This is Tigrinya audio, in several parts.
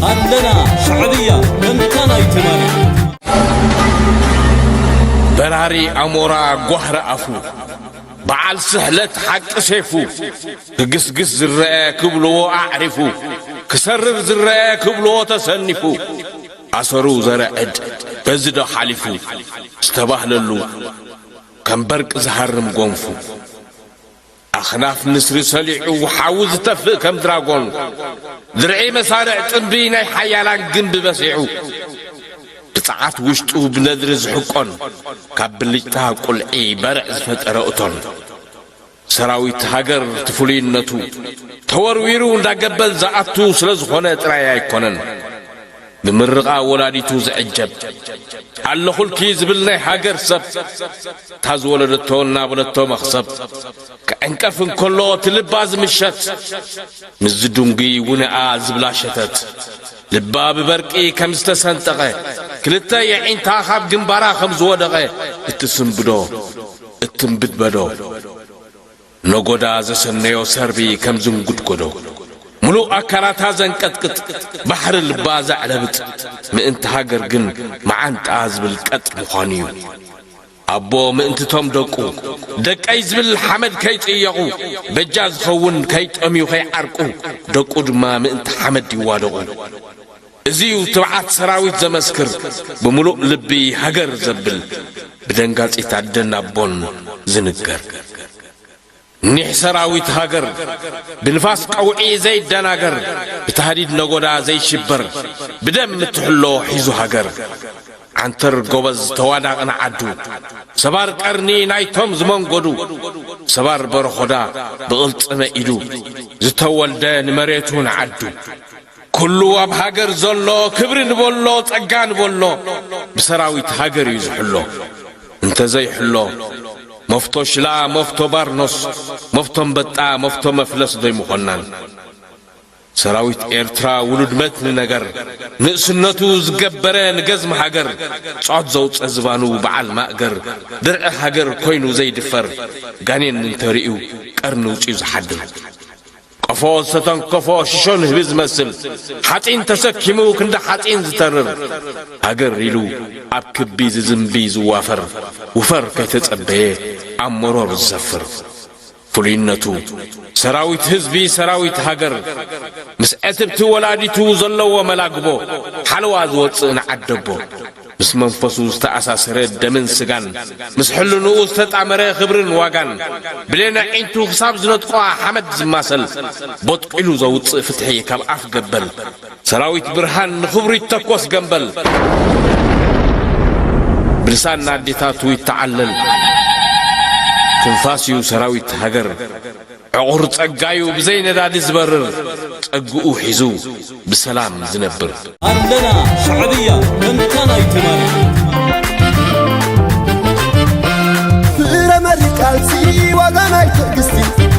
ኣለና ሻዕብያ ከምታ ናይ ትማሊ። በራሪ ኣሞራ ጓህሪ ኣፉ፣ በዓል ስሕለት ሓቂ ሴፉ፣ ክግስግስ ዝረአ ክብልዎ ኣዕሪፉ፣ ክሰርር ዝረአ ክብልዎ ተሰኒፉ፣ ኣሰሩ ዘርዕድ በዚ ዶ ሓሊፉ፣ ዝተባህለሉ ከም በርቂ ዝሃርም ጎንፉ። ኣኽናፍ ንስሪ ሰሊዑ ሓዊ ዝተፍእ ከም ድራጎን፣ ድርዒ መሳርዕ ጥንቢ ናይ ሓያላን ግንቢ በሲዑ፣ ብጸዓት ውሽጡ ብነድሪ ዝሕቆን፣ ካብ ብልጭታ ቁልዒ በርዕ ዝፈጠረ እቶን። ሰራዊት ሃገር እቲ ፍሉይነቱ፣ ተወርዊሩ እንዳገበል ዝኣቱ ስለ ዝኾነ ጥራይ ኣይኮነን። ብምርቓ ወላዲቱ ዝዕጀብ፣ ኣለኹልኪ ዝብል ናይ ሃገር ሰብ፣ እታ ዝወለደቶ እናበለቶ መኽሰብ፣ ክዕንቀፍ እንከሎ እቲ ልባ ዝምሸት፣ ምስ ዝድንጉይ ውንኣ ዝብላ ሸተት፣ ልባ ብበርቂ ከም ዝተሰንጠቐ፣ ክልተ የዒንታ ካብ ግንባራ ከም ዝወደቐ፣ እትስንብዶ፣ እትንብድበዶ። ነጎዳ ዘሰነዮ ሰርቢ ከም ዝንጉድጎዶ፣ ምሉእ ኣካላታ ዘንቀጥቅጥ፣ ባሕሪ ልባ ዘዕለብጥ፣ ምእንቲ ሃገር ግን መዓንጣ ዝብል ቀጥ ምዃኑ'ዩ። ኣቦ ምእንቲ'ቶም ደቁ፣ ደቀይ ዝብል ሓመድ ከይጽየቑ፣ በጃ ዝኸውን ከይጠምዩ ከይዓርቁ፣ ደቁ ድማ ምእንቲ ሓመድ ይዋደቑ። እዚ'ዩ ትብዓት ሰራዊት ዘመስክር፣ ብምሉእ ልቢ ሃገር ዘብል፣ ብደንጋጺት ኣደን ኣቦን ዝንገር። ኒሕ ሰራዊት ሃገር፣ ብንፋስ ቀውዒ ዘይደናገር፣ ብታህዲድ ነጎዳ ዘይሽበር፣ ብደም እትሕሎ ሒዙ ሃገር። ዓንተር ጎበዝ ተዋዳቒ ንዓዱ፣ ሰባር ቀርኒ ናይቶም ዝመንጎዱ፣ ሰባር በረኾዳ ብቕልጽመ ኢዱ፣ ዝተወልደ ንመሬቱ ንዓዱ። ኩሉ ኣብ ሃገር ዘሎ ክብሪ ንበሎ ጸጋ ንበሎ፣ ብሰራዊት ሃገር እዩ ዝሕሎ። እንተዘይሕሎ፣ መፍቶ ሽላ፣ መፍቶ ባርኖስ፣ መፍቶ ኣንበጣ፣ መፍቶ መፍለስ ዶ ኣይምኾናን? ሰራዊት ኤርትራ ውሉድ መትኒ ነገር፣ ንእስነቱ ዝገበረ ንገዝሚ ሃገር፣ ጾት ዘውጸ ዝባኑ በዓል ማእገር፣ ድርዒ ሃገር ኮይኑ ዘይድፈር፣ ጋኔን እንተርእዩ ቀርኒ ውጽዩ ዝሓድር። ቀፎ ዝተተንከፎ ሽሾ ንህቢ ዝመስል፣ ሓጺን ተሰኪሙ ክንዲ ሓጺን ዝተርር፣ ሃገር ኢሉ ኣብ ክቢ ዝዝንቢ ዝዋፈር፣ ውፈር ከይተጸበየ ኣብ መሮር ዝሰፍር። ፍሉይነቱ፣ ሰራዊት ህዝቢ፣ ሰራዊት ሃገር፣ ምስ ዕትብቲ ወላዲቱ ዘለዎ መላግቦ፣ ሓለዋ ዝወጽእ ንዓደቦ። ምስ መንፈሱ ዝተኣሳሰረ ደምን ስጋን፣ ምስ ሕልንኡ ዝተጣመረ ክብርን ዋጋን፣ ብሌን ኣዒንቱ ክሳብ ዝነጥቋ ሓመድ ዝማሰል፣ ቦጥቂሉ ዘውጽእ ፍትሒ ካብ ኣፍ ገበል፣ ሰራዊት ብርሃን ንኽብሩ ይተኮስ ገምበል፣ ብልሳን ኣዴታቱ ይተዓለል፣ ትንፋስ እዩ ሰራዊት ሃገር። ዕቑር ጸጋዩ ብዘይ ነዳዲ ዝበርር፣ ጸግኡ ሒዙ ብሰላም ዝነብር። ኣለና ሻዕብያ ከምታ ናይ ትማሊ። ፍረ መሪር ቃልሲ ዋጋ ናይ ትዕግስቲ፣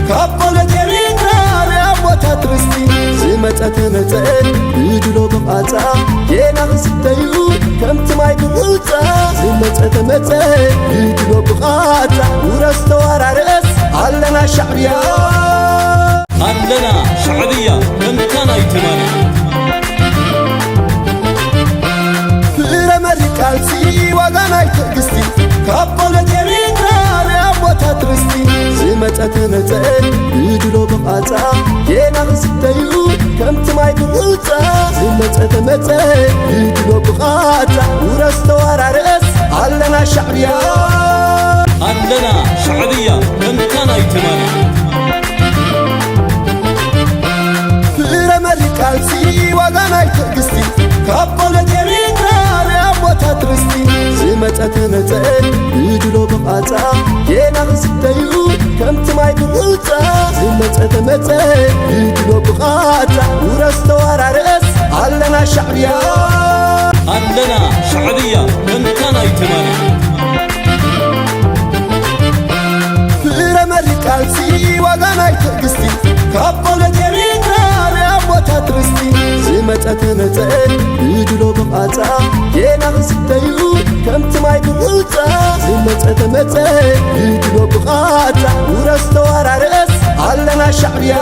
ካብ ቆለት ኤሪትራ ናይ ኣቦታት ርስቲ። ዝመጸ ተመጸ ብድሎ ብቓጻ፣ ጌና ክስተዩ ከምቲ ማይ ብቑጻ። ዝመጸ ተመጸ ብድሎ ብቓጻ፣ ውረስ ተዋራረስ ኣለና ሻዕብያ። ኣለና ሻዕብያ ከምታ ናይ ትማሊ። ፍረ መሪር ቃልሲ ዋጋ ናይ ትዕግስቲ፣ ካብ ቆለት ኤሪትራ ናይ ኣቦታት ርስቲ። ዝመጸ ተመጸ ብድሎ ብቓጻ፣ ጌና ክስተዩ ከምቲ ማይ ብቑጻ። ዝመጸ ተመጸ ብድሎ ብቓጻ፣ ውረስ ተዋራረስ ኣለና ሻዕብያ። ኣለና ሻዕብያ ከምታ ናይ ትማሊ። ፍረ መሪር ቃልሲ ዋጋ ናይ ትዕግስቲ፣ ካብ ቆለት ኤሪትራ ናይ ኣቦታት ርስቲ። ዝመጸ ተመጸ ብድሎ ብቓጻ፣ ጌና ክስተዩ ከምቲ ማይ ብቑጻ። ዝመጸ ተመጸ ብድሎ ብቓጻ፣ ውረስ ተዋራረስ ኣለና ሻዕብያ። ኣለና ሻዕብያ ከምታ ናይ ትማሊ። ፍረ መሪር ቃልሲ ዋጋ ናይ ትዕግስቲ፣ ካብ ቆለት ኤሪትራ ናይ ኣቦታት ርስቲ። ዝመጸ ተመጸ ብድሎ ብቓጻ፣ ጌና ክስተዩ ከምቲ ማይ ብቑጻ። ዝመጸ ተመጸ ብድሎ ብቓጻ፣ ውረስ ተዋራረስ ኣለና ሻዕብያ።